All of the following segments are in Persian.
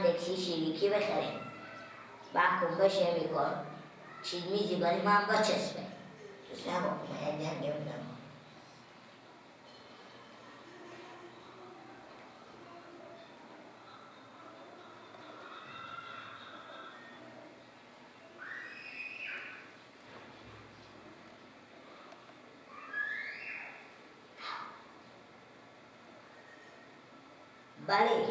تکسی شیریکی بخریم. باکم بشه میکن چیز میزی برای من بچسبه. تو سبا من نمیدونم. بله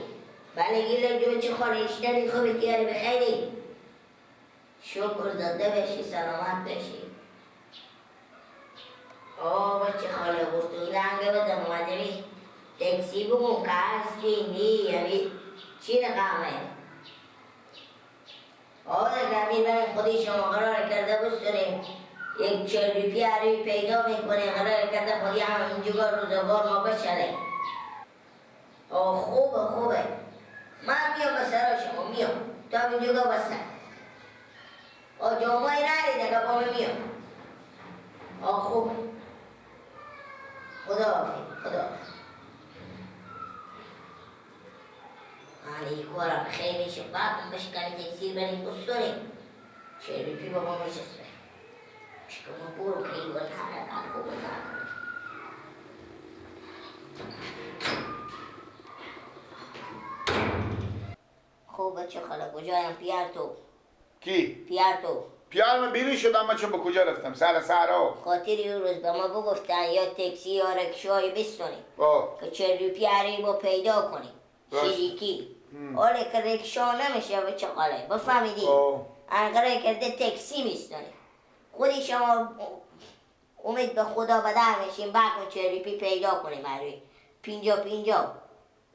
بله گیلم جو چه خانه خوبی تیاری بخیری شکر زنده بشی سلامت بشی. آه بچه خاله گفت رنگ بزن اومده تکسی بگو که هستی نی یعنی چی رقمه؟ آه رقمی برای خودی شما قرار کرده بسونیم یک 40 روپیه پیدا میکنه قرار کرده خودی هم اینجا روزگار ما بشنه. آه خوبه خوبه من میام به سرا شما میام تو هم اینجا بسن. آه جامعه نری دیگه با من میام. آه خوبه خدا حافظ خدا حافظ. من این کارم خیلی میشه باکم بشکنی تکسیر بریم بسونیم 40 روپیه بابا میشسته شکم برو که این وناره خوب وناره. خب بچه خاله کجایم پیار تو؟ کی؟ پیار تو. پیار من بیرون شدم من چون به کجا رفتم؟ سر سرا. خاطری اون روز به ما بگفتن یا تکسی یا رکشای بستونیم که 40 روپیه با پیدا کنیم شریکی. آره که رکشا نمیشه بچه خاله بفهمیدی؟ انقره کرده تکسی میستونیم خودی شما امید به خدا بدر میشیم بعد 40 روپیه پیدا کنیم عروی 50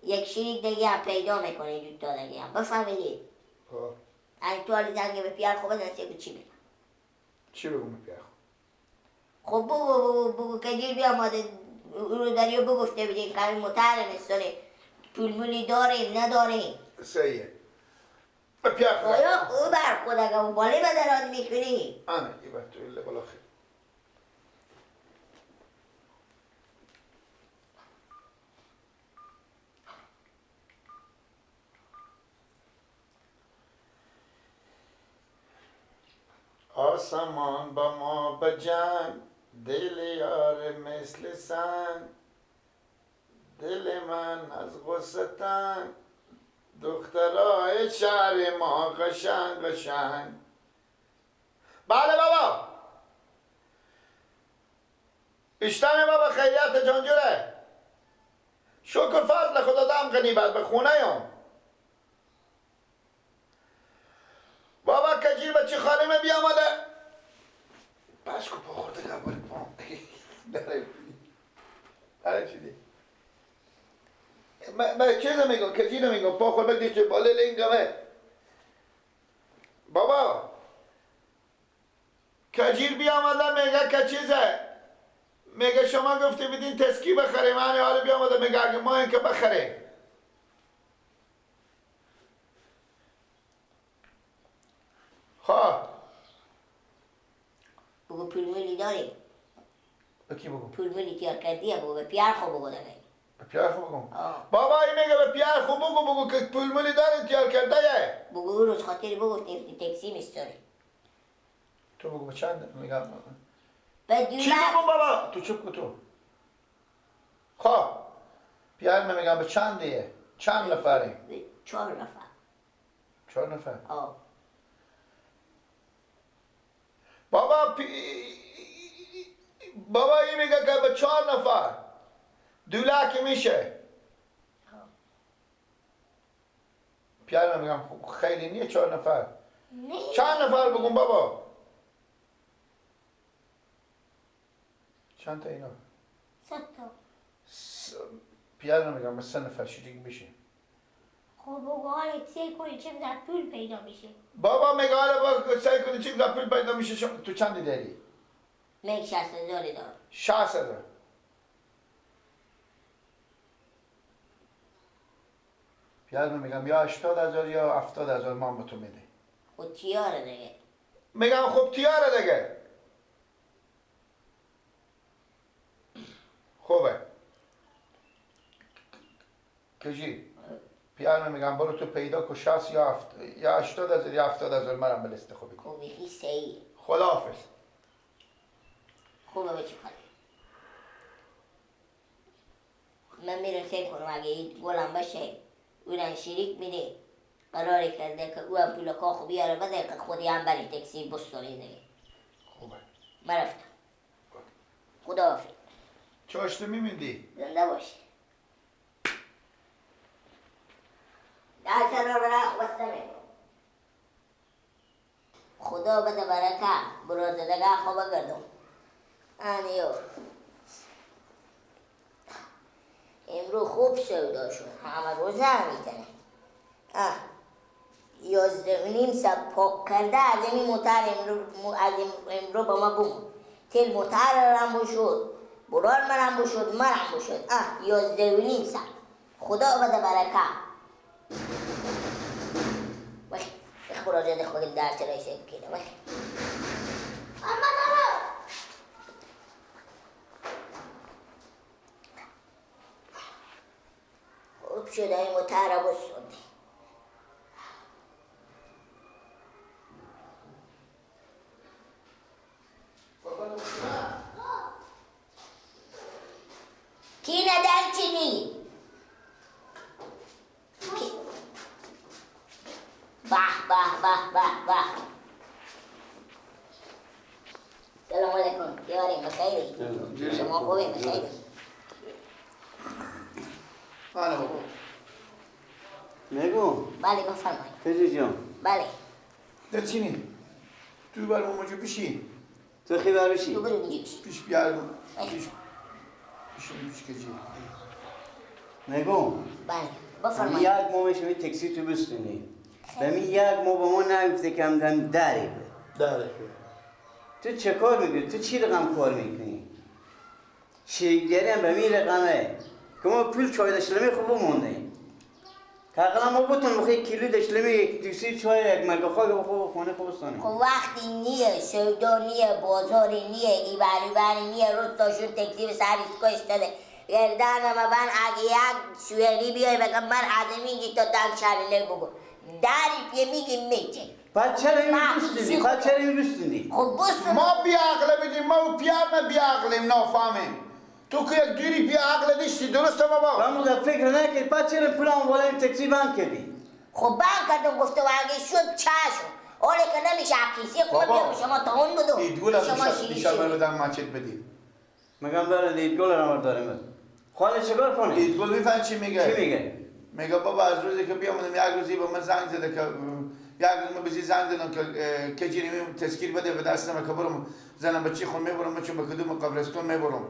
یک شریک دیگه هم پیدا میکنه دو تا دیگه هم بفهمیدی؟ این تو حالی زنگ به پیار خوب بزن سیگو چی بگم؟ چی بگم به پیار خوب؟ خب بگو بگو بگو که جیر بیا ماده رو دریو بگفته بیدیم که همین متعلم استونه پول مولی داریم نداریم صحیحه به پیار خوب آیا خوب بر خود اگه اون بالی بدران میکنی؟ آنه ای بر تو ایله بالا خیلی آسمان با ما بجنگ دل یار مثل سنگ دل من از غصه تنگ دخترای شهر ما قشنگ قشنگ. بله بابا اشتم بابا خیریت جانجوره شکر فضل خدا دم غنیبت به خونه یم بابا کجیر بچه خاله بیامده بس کو پا خورده قبول پا داره داره چی دی من چیز میگم کجیر میگم پا خورده بگیش چه باله لینگمه بابا کجیر بیامده میگه که چیزه میگه شما گفتی بدین تسکی بخریم من حالا بیامده میگه اگه ما این که بخریم خب بگو پول مولی داری؟ به کی بگو؟ پول مولی تیار کردی بگو به پیار خو بگو دیگه به پیار خو بگو؟ بابا این میگه به پیار خو بگو بگو که پول مولی داری تیار کرده یه بگو اون روز خاطری بگو تکسی میستاری تو بگو به چند میگم چی بگو بابا؟ تو چپ تو خب پیار من میگم به چند دیگه؟ چند نفریم؟ 4 نفر 4 نفر؟ آه بابا بابا این میگه که به 4 نفر 2 لک میشه. پیار من میگم خیلی نیه 4 نفر. چند نفر بگم بابا؟ چند تا اینا؟ 3 تا. پیار من میگم به 3 نفر شریک میشه. خب بگو حالا سعی کنی چقدر پول پیدا میشه. بابا میگه حالا سعی کنی چقدر پول پیدا میشه. تو چند داری؟ من 60,000 دارم. 60,000. پیار من میگم یا 80,000 یا 70,000 من به تو میده. خب تیاره دیگه. میگم خب تیاره دیگه. خوبه. کجی؟ پیار میگم برو تو پیدا کو 60 یا یا 80 هزار یا 70 هزار مرم به لست خوبی. خوبی صحیح. خداحافظ. خوبه بچه خاله. من میرم سعی کنم اگه این گلم باشه اونم شریک میده. قرار کرده که او هم پول کاخو بیاره بده که خودی هم بری تکسی بستونی دیگه. خوبه. من رفتم. خداحافظ. چاشته میمیندی؟ زنده باشی. در سر را بسته. خدا بده برکه برازدگه خوبه گردم. آنیو امرو خوب سودا شد. همه روز نمیتونه. 11:30 سب پاک کرده از این موتر امرو با ما بوم. تل موتر رم شد. برار منم شد. منم شد. 11:30 سب. خدا بده برکه. وخ برازده خودم در چرای سکینه. وخ. اما دارم. خوب شده این موتر رو بسونده. کی ندن چینی؟ به به به به به. سلام علیکم. دیاریم بخیری. شما خوبی بخیری. بله بابا. نگو. بله بفرمایید. کجی جان؟ بله. دلچینی تو بر موجو پیشی. تو خی بر بشی. تو برو اینجا. پیش بیار. پیش. پیش پیش کجی. نگو. بله بفرمایید. یک ماه میشه تاکسی تو بستونی. به می یک ماه با ما نگفته که هم داری داره. تو چه کار میکنی؟ تو چی رقم کار میکنی؟ شریکگری هم به می رقمه که ما پول چای داشتلمی خوب مونده. که اقلا ما بتون بخوای کیلو داشتلمی یک دوسی چای یک مگه خاک بخور خونه خوب بستانه. خب وقتی نیه سودا نیه بازاری نیه ایوری بری نیه روز تاشون تکسی به سر ایستگاه ایستاده. گردن ما من اگه یک سوئری بیای بگم من آدمی تا دم شهر بگو. داری پیه میگی میچه. بعد چرا این بستوندی؟ بعد چرا این بستوندی؟ خب بستوندی. ما بی‌عقل بدیم، ما پیار ما بی‌عقلیم نافهمیم. تو که یک دوری بی‌عقل داشتی درسته بابا؟ من موقع فکر نکردی بعد چرا پولم بالا این تاکسی بند کردی؟ خب بند کردم گفتم اگه شد چه شد؟ آره که نمیشه کیسه خب بیام شما تا اون بدو. ایدگول هم دیشب من بدم ماچت بدی. میگم داره ایدگول رو دارم. خاله چیکار کنه؟ ایدگول میفهمی چی میگه؟ چی میگه؟ میگه بابا از روزی که بیامدم یک روزی با من زنگ زده که یک روز من بزی زنگ زدم که جیری تذکیر بده به دستم که برم زنم بچی خون میبرم چون به کدوم قبرستون میبرم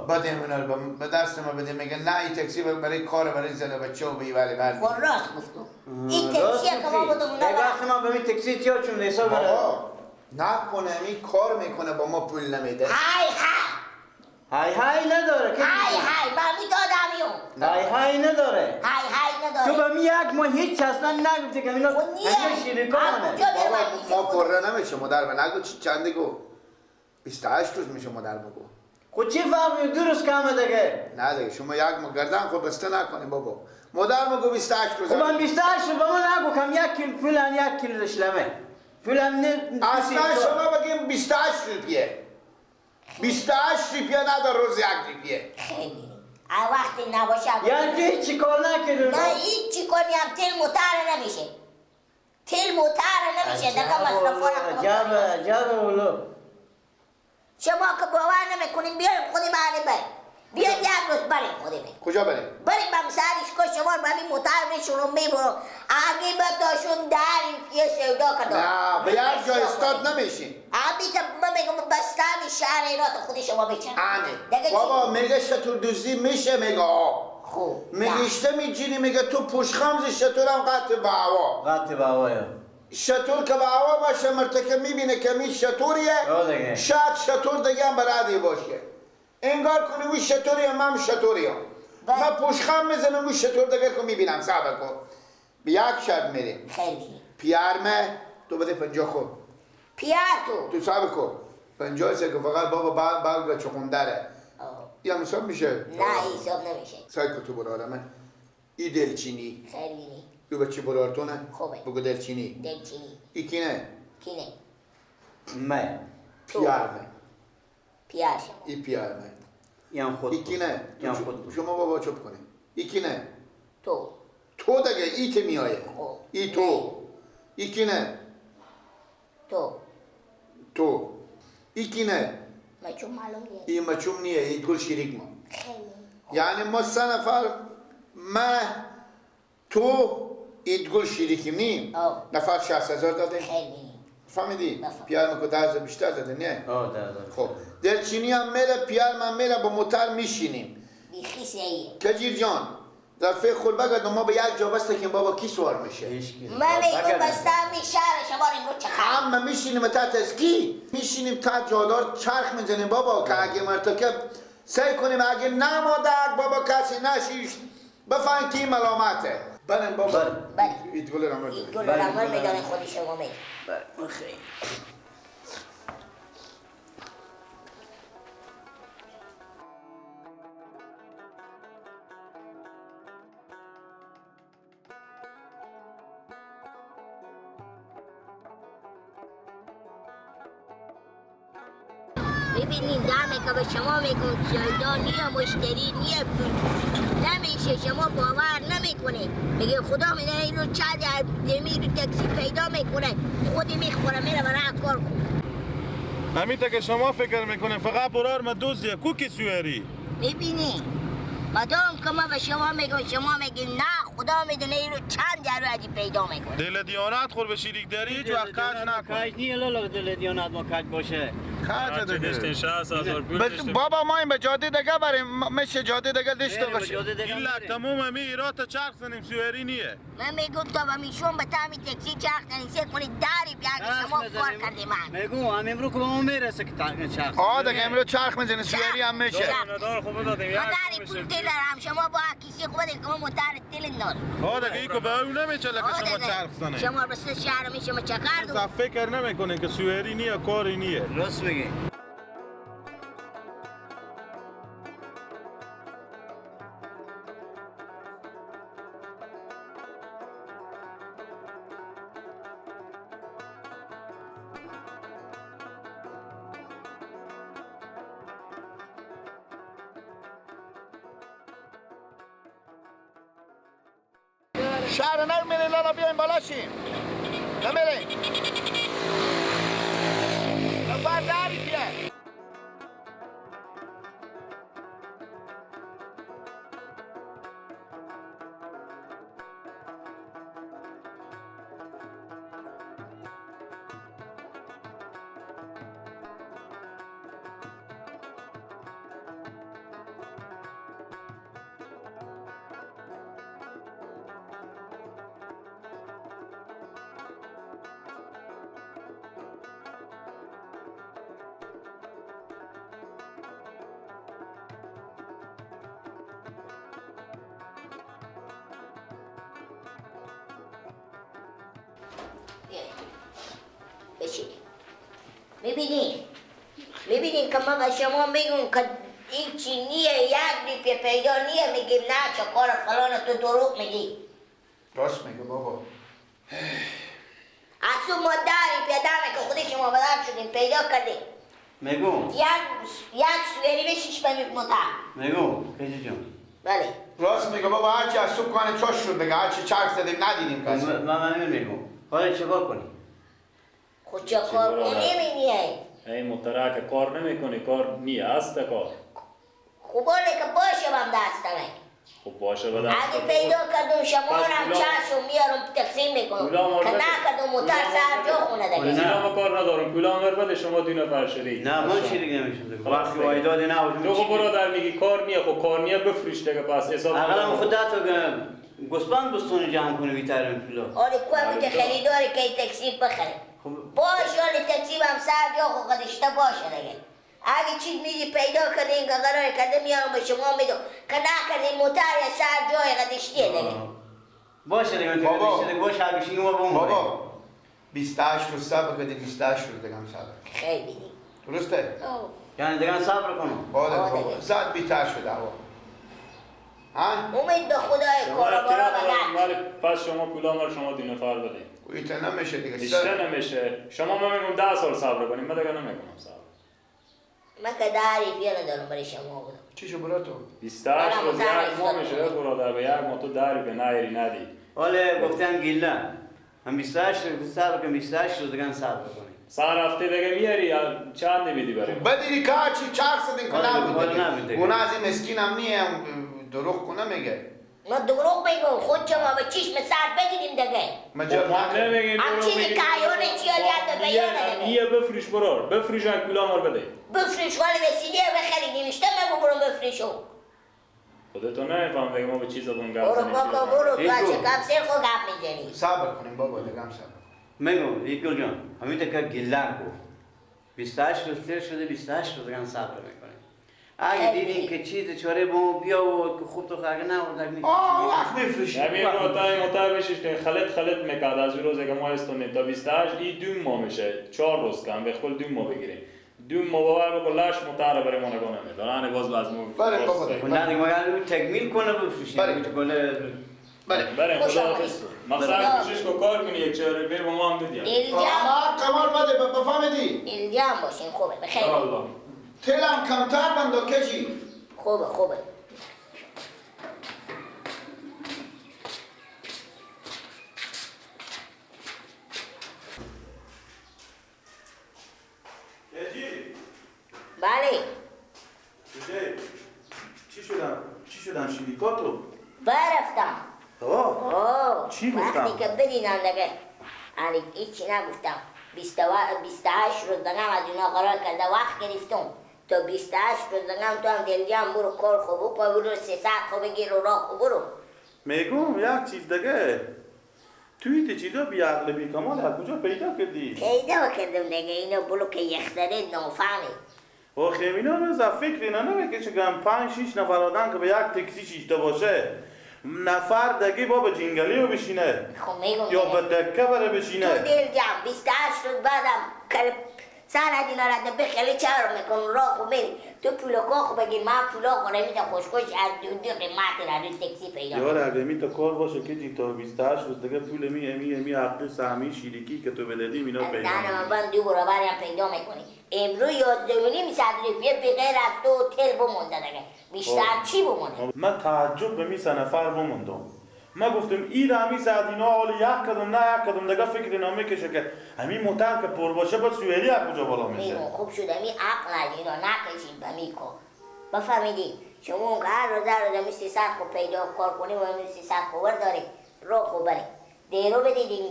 بده اینا به دست ما بده. میگه نه این تاکسی برای کار برای زن بچه و بیوری بر خب راست گفتم این تاکسی که ما بودم اونا وقتی ما به این تاکسی تیا چون حساب بابا نکنه این کار میکنه با ما پول نمیده. های های های های نداره. های های من میدادم یو. های های نداره. های های نداره. تو به می یک ما هیچ اصلا نگفتی که اینا شریکانه. ما کره نمیشه مادر من نگو چند گو 28 روز میشه مادر بگو. خب چی فرقی دو روز کمه دیگه. نه دیگه شما یک ما گردن خب بسته نکنیم بابا. مادر میگو 28 روز. خب من 28 روز به ما نگو کم یک کیلو فلان یک کیلو دشلمه. فلان نه اصلا شما بگیم 28 روپیه. 28 ریپیه ندار روز یک ریپیه. خیلی وقتی نباشه یعنی هیچی کار نکردیم. نه هیچی کار نیم. تل موتر نمیشه. تل موتر نمیشه دیگه مصرف عجب عجب ولو. شما که باور نمیکنیم بیایم خودیم بریم بریم. بیایم یک روز بریم خودیم. کجا بریم؟ بریم به سرش که شما به همین موتر میشونم میبرم. اگه به تاشون در یه سودا کردم. نه به یک جای استاد نمیشین. ابی که من میگم بستم شهر اینا تو خود شما بچن. آنه بابا میگه شتر دوزی میشه میگه خوب میگه میجینی میگه تو پوشخم ز شترم قطع به هوا. قطع به هوا شتر که به هوا باشه مرتکه میبینه که می شتوریه شاید شتر دیگه هم برادی باشه. انگار کنی او شتوریه من شتوریم. من پوشخم میزنم او شتر دیگه که میبینم صبر کن. به یک شرط میریم. خیلی پیارمه تو بده 50 خود. پیار تو صبر کن 50 سه که فقط بابا برگ چغندره. یا حساب میشه؟ نه حساب نمیشه. سعی کن تو برو آدمه ای دلچینی خیلی یو بچه برارتونه؟ خوبه. بگو دلچینی. دلچینی. ای کینه؟ کینه. من. پیار من. پیار شما. ای پیار من. یان خود. ای کینه؟ یان خود. شما بابا چوب کنی. ای کینه؟ تو. تو دیگه ای ته میایه. ای تو. ای کینه؟ تو. تو. ای کینه؟ مچوم معلوم نیه. ای مچوم نیه، ای گل شریک ما. خیلی. یعنی ما سه نفر، من، تو، ای گل شریکیم نیم. نفر 60,000 دادیم. خیلی. فهمیدی؟ پیار من که 10,000 بیشتر داده نه؟ آه 10,000. خب دلچینی هم میره، پیار من میره، با موتر میشینیم. بیخی سیه. کجیر جان رفیق خود بگرد ما به یک جا بسته که بابا کی سوار میشه؟ من میگم بسته می شهر شما امروز چه خبر؟ همه میشینیم تحت اسکی میشینیم تحت جادار چرخ میزنیم بابا که اگه مرتکب سعی کنیم اگه نماده بابا کسی نشیش بفهم کی ملامته. بله بابا. بله. ایدگل رامر. ایدگل رامر میدانه خودی شما می. بله خیلی. ببینین دمه که به شما میگم سودا نیه، مشتری نیه، نمیشه، شما باور نمیکنه. میگه خدا میدونه اینو چند دمی رو تاکسی پیدا میکنه، خودی میخوره میره برای کار خوب. همین تا که شما فکر میکنه فقط برار ما دوزیه کو کی سواری میبینی؟ مادام که ما به شما میگم شما میگین نه، خدا میدونه اینو چند در پیدا میکنه. دل دیانت خور به شریک داری هیچ وقت کج نکن. کج نیه لالا، دل دیانت ما کج باشه. کج دیگه. 60,000 پول بابا ما این به جاده دیگه بریم، میشه جاده دیگه داشته باشه. این لک تموم می ایرات چرخ زنیم سواری نیه. من میگم تا به میشون به تعمی تاکسی چرخ زنیم سه کنید داری بیا شما کار کردیم. من میگم هم امروز که ما میرسه که چرخ. آ دیگه امروز چرخ میزنه سواری هم میشه. ندار خوب دادیم. ما داری پول تل هم شما با کیسه خود که ما موتر تل ندار. آ دیگه ایکو به اون نمیشه که شما چرخ زنه. شما بس شهر میشه ما چقدر فکر نمیکنین که سواری نیه کاری نیه. راست میگی. شهر نمیره لالا، بیایم بالا شیم. نمیره. نفر داری بیا. میبینین که من به شما میگم که این چی نیه، یک ریپیه پیدا نیه، میگیم نه چه کار فلان، تو دروغ میگی. راست میگه بابا. از اون ما داری پیدا که خود شما بدر شدیم پیدا کردیم. میگم یک سویری بشیش به موتر. میگم کجی جان. بله راست میگه بابا، هرچی از صبح کنه چاش شد دیگه، هرچی چرخ زدیم ندیدیم کسی. من میگم حالا چیکار کنی؟ خود چه کار کنیم اینیه؟ این متره که کار نمیکنی، کار نیه است کار. خوبانه که باشه بم دستمه. خب باشه به دست. اگه پیدا کردم شما هم چشم میارم تقسیم میکنم. که نکردم موتر سر جا خونه دیگه. نه ما کار ندارم، پول آمر بده شما دو نفر شریک. نه من شریک نمیشم دیگه. وقتی وایداد نه تو خب برادر میگی کار نیه، خب کار نیه بفروش دیگه پس حساب. اقلا خود تا گوسفند بستون جمع کنه بیتر پولا. آره کوه که خریداری که تکسی بخره. باشه حالا تکسی هم سر جا خو قدشته باشه دیگه. اگه چیز میدی پیدا کردین که قرار کرده میارم به شما میدم، که نکردین موتر یا سر جای قدشتیه دیگه. باشه دیگه بابا، باشه اگه شما بابا 28 روز صبر کردیم، 28 روز دیگه هم صبر. خیلی درسته؟ یعنی دیگه صبر کنم. آره بابا زد بیتر شده هوا. ها؟ امید به خدای کارا بارا بگرد. ولی پس شما پولا ما رو شما دو نفر بدین. ایت نمیشه دیگه. ایشته نمیشه. شما ما میگم 10 سال صبر کنیم. من دیگه نمیکنم صبر. من که 10 روپیه ندارم برای شما بودم. چی شو برا تو؟ 28 روز یک ماه میشه برادر، به یک ماه تو 10 روپیه نیاری ندی. حالا گفتم گیله هم 28 روز صبر کن، 28 روز دیگه صبر کنیم. سر هفته دیگه میاری یا چند میدی برای ما؟ بدی که چی چرخ زدین که نبود دیگه. اون از این مسکین هم نیه، دروغ کنه میگه. ما دروغ میگم، خود شما به چشم سر بگیریم دیگه. ما نمیگیم هم چیزی که عیان چی یاد بیانه دیگه. یه بفروش برار، بفروش یک پولا ما رو بده. بفروش ولی وسیله بخریدیم، اشته مگو برم بفروشو. خودتو نمیفهم دیگه ما به چیز زبون گپ برو زنیم. کاکا برو، تو از کم سر خود گپ میزنی. صبر کنیم بابا دیگه هم صبر. میگم ایکل جان، همین که گله گفت 28 روز تیر شده، 28 روز دیگه صبر میکنیم. اگه دیدیم که چیز چاره با ما بیا و که خوب تو اگه نه آوردک میفروشیم. آه وقت میفروشیم. همین روتای متر میشیش که خلط خلط میکرد از روز که ما استونیم تا 28 ای 2 ماه میشه، 4 روز کم به خود 2 ماه بگیریم. 2 ماه باور بکن لش متر برای ما نگاه نمیده. دارن باز باز مو. بله بابا. نه دیگه ما تکمیل کنه بفروشیم. بله. بله خدا حافظ. مقصد کوشش کو کار کنی یک چهار به ما هم بدی. ما کمال بده بفهمیدی. دلجام باشین خوبه بخیر. الله. تلم کمتر بندو کشی. خوبه خوبه. بله. چی شدم؟ چی شدم شیریکاتو؟ برفتم. آه. چی گفتم؟ وقتی که بدینم دیگه یعنی هیچی نگفتم. 28 روز دیگه از اونا قرار کرده وقت گرفتم تا 28 روز دیگه تو هم دلجام برو کار خوب بکن، برو 300 خوب بگیر و راه خوب برو. میگم یک چیز دیگه، توی تی چیزا بی عقل بی کمال از کجا پیدا کردی؟ پیدا کردم دیگه، اینو بلو که یخ زده نافهمی. آخه اینا رو از فکر اینا نمیکشه که 5-6 نفر آدم که به یک تاکسی شیشته باشه، نفر دیگه با به جنگلی رو بشینه یا به دکه بره بشینه. تو دل جمع 28 روز بعدم کل سر از اینا رده بخیلی چهار میکن راه خو بری تو پولو خو بگیر، من پولا خو نمیده خوش خوش از دو قیمت را روی تاکسی پیدا. یار اگه می تا کار باشه که جی تا 28 روز دیگه پول می امی امی عقل سهمی شیریکی که تو بدادی اینا پیدا. نه من بند دو برابرم پیدا میکنی. امروز 11.5 صد روپیه به غیر از تو تل بمونده دیگه، بیشتر چی بمونه؟ من تعجب به می سه نفر بموندم. ما گفتم این همی ساعت اینا حال یک کدوم نه یک کدوم دیگه فکر اینا میکشه که همین موتر که پر باشه باید سوئدی از کجا بالا میشه. میگم خوب شد همین عقل از اینا نکشیم به میکن. بفهمیدی شما اون هر روز هر روز 300 خو پیدا کار کنیم و همین 300 خو برداری رو خو بری دیرو بدیدیم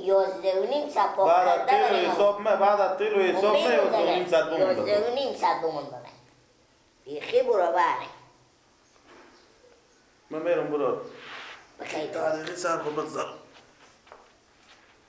11.5 ساعت پاک بعد از تیل حساب ما بعد از تیل حساب ما 11.5 ساعت بمون 11.5 ساعت بمون ببر بیخی برو بره. من میرم برو بخیر. دقیقه سر خود بگذارم.